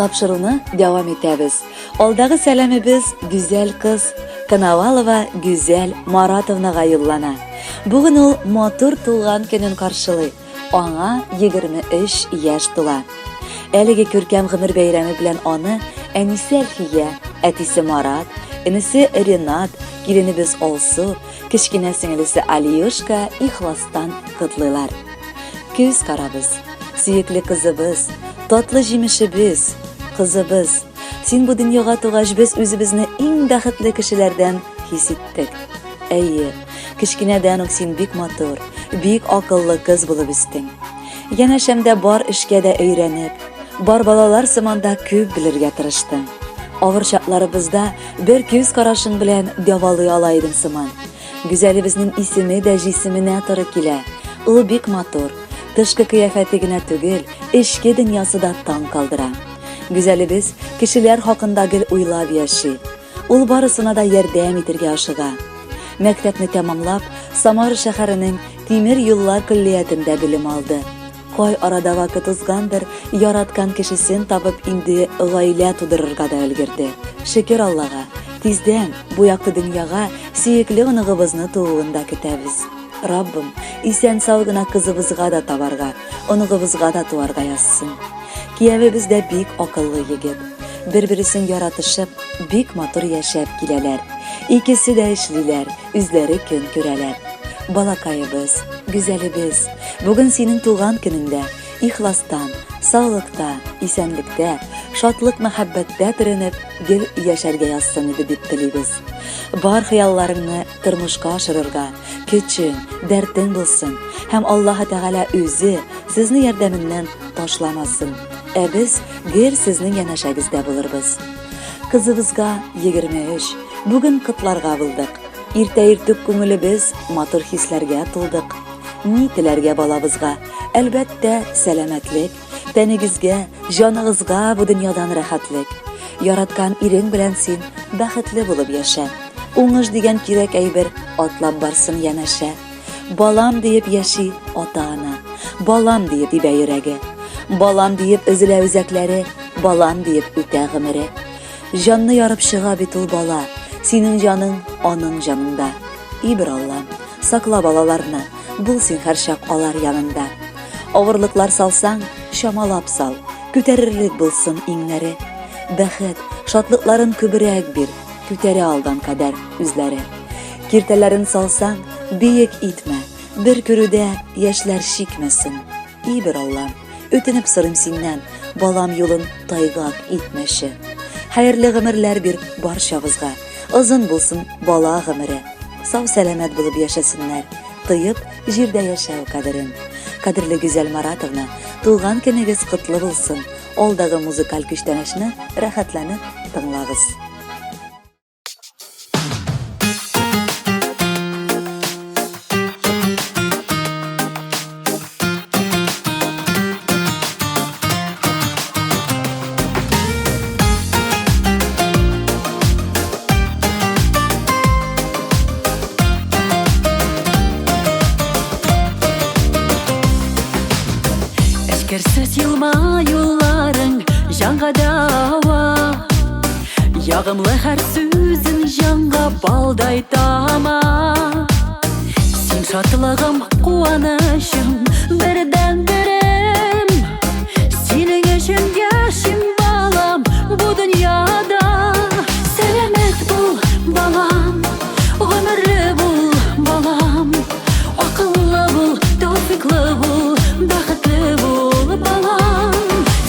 Тапшыруны дәвам итәбез. Алдагы сәламебез гүзәл кыз Коновалова Гүзәл Маратовнага юллана. Бүген ул матур туган көнен каршылый. Аңа 23 яшь тула. Әлеге күркәм гомер бәйрәме белән аны әнисе Әлфия, әтисе Марат, энесе Ренат, киленебез Алсу, кечкенә сеңелесе Алиюшка ихластан котлыйлар. Күз карабыз, сөекле кызыбыз, татлы җимешебез, кызыбыз. Син бу дөньяга тугач, без үзебезне иң бәхетле кешеләрдән хис иттек. Әйе, кечкенәдән үк син бик матур, бик акыллы кыз булып үстең. Янәшәмдә бар эшкә дә өйрәнеп, бар балалар сыман да күп белергә тырыштың. Авыр чакларыбызда бер күз карашың белән дәвалый ала идең сыман. Гүзәлебезнең исеме дә җисеменә туры килә. Ул бик матур. Тышкы кыяфәте генә түгел, эчке дөньясы да таң калдыра. Гүзәлебез кешеләр хакында гел уйлап яши. Ул барысына да ярдәм итергә ашыга. Мәктәпне тәмамлап, Самара шәһәренең тимер юллар көллиятендә белем алды. Кай арада вакыт узгандыр, яраткан кешесен табып инде гаилә тудырырга да өлгерде. Шөкер Аллага, тиздән бу якты дөньяга сөекле оныгыбызны тууын да көтәбез. Раббым, исән-сау гына кызыбызга да табарга, оныгыбызга да туарга язсын. Киявебез дә бик акыллы егет. Бер-бересен яратышып, бик матур яшәп киләләр. Икесе дә эшлиләр, үзләре көн күрәләр. Балакаебыз, гүзәлебез, бүген синең туган көнеңдә, ихластан, саулыкта, исәнлектә, шатлык-мәхәббәттә төренеп, гел яшәргә язсын иде дип телибез. Бар хыялларыңны тормышка ашырырга көчең, дәртең булсын һәм Аллаһы Тәгалә үзе сезне ярдәменнән ташламасын. Ә без гел сезнең янәшәгездә булырбыз. Кызыбызга 23, бүген котларга булдык. Иртә иртүк күңелебез матур хисләргә тулдык. Ни теләргә балабызга? Әлбәттә, сәламәтлек, тәнегезгә, җаныгызга бу дөньядан рәхәтлек. Яраткан ирең белән син бәхетле булып яшә. Уңыш дигән кирәк әйбер атлап барсын янәшә. Балам диеп яши ата-ана. Балам диеп тибә йөрәге. Балам диеп өзелә үзәкләре, балам диеп үтә гомере. Җанны ярып чыга бит ул бала. Синең җаның аның җанында. И бер Аллам, сакла балаларны, бул син һәрчак алар янында. Авырлыклар салсаң, чамалап сал, күтәрерлек булсын иңнәре. Бәхет, шатлыкларын күбрәк бир, күтәрә алган кадәр үзләре. Киртәләрен салсаң, биек итмә, бер күрүдә яшьләр чикмәсен. И бер Аллам, үтенеп сорыйм синнән, балам юлын тайгак итмәче. Хәерле гомерләр бир барчабызга, озын булсын бала гомере. Сау-сәламәт булып яшәсеннәр, тоеп җирдә яшәү кадерен. Кадерле Гүзәл Маратовна, туган көнегез котлы булсын. Алдагы музыкаль күчтәнәчне рәхәтләнеп тыңлагыз. Эчкерсез елмаюларың җанга дәва. Ягымлы һәр сүзең җанга балдай тама. Син шатлыгым, куанычым, бердән-берем. Синең өчен яшим, балам, бу дөньяда. Сәламәт бул, балам, гомерле бул, балам. Акыллы бул, тәүфиклы бул, бәхетле бул, балам.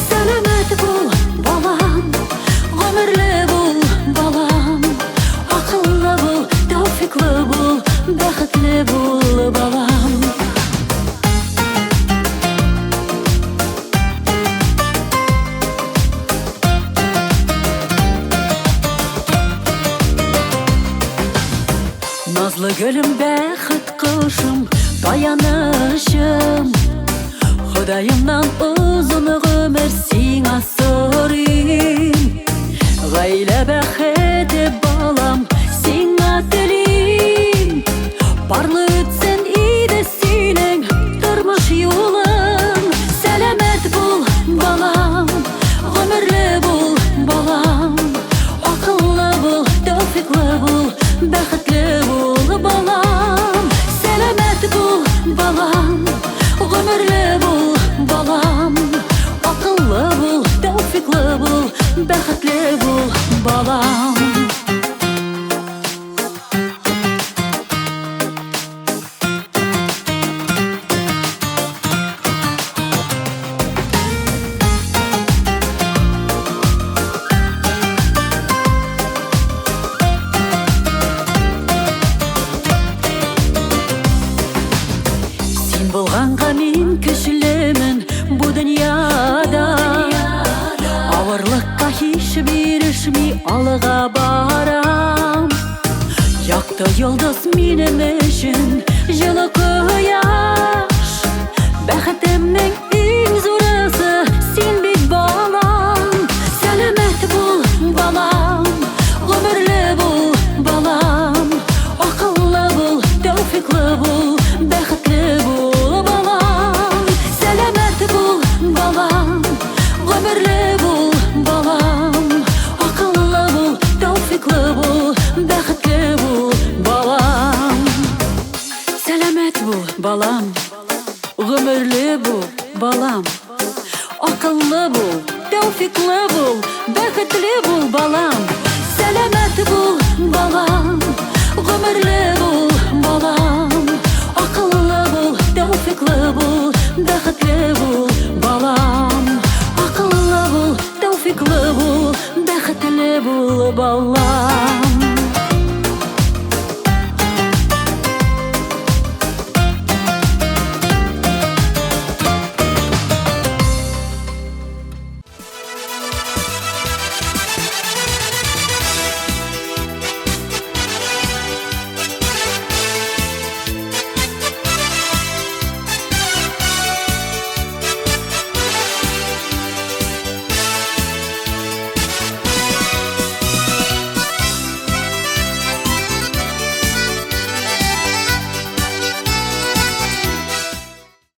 Сәламәт бул, балам, гомерле бул, балам. Акыллы бул, тәүфиклы бул, бәхетле бул, балам. Назлы гөлем, бәхет кошым, таянычым. Ходаемнан озын гомер сиңа сорыйм. Гаилә бәхете, балам, сиңа телим. Парлы үтсен иде синең тормыш юлың. Сәламәт бул, балам, гомерле бул. бәхетле бул, балам. Син булганга мин көчлемен бу дөньяда. Авырлыкка һич бирешми алга барам. Якты йолдыз минем өчен җылы кояш. Бәхетемнең иң зурысы син бит, балам. Сәламәт бул, балам, гомерле бул, балам. Акыллы бул, тәүфиклы бул, бәхетле бул, балам. Сәламәт бул, балам, гомерле бул, балам. Акыллы бул, тәүфиклы бул, бәхетле бул, балам. Сәламәт бул, балам, гомерле бул, балам. Акыллы бул, тәүфиклы бул, бәхетле бул, балам. Сәламәт бул, балам, гомерле бул, балам. Акыллы бул, тәүфиклы бул, бәхетле бул, балам. Акыллы бул, тәүфиклы бул, бәхетле бул, балам.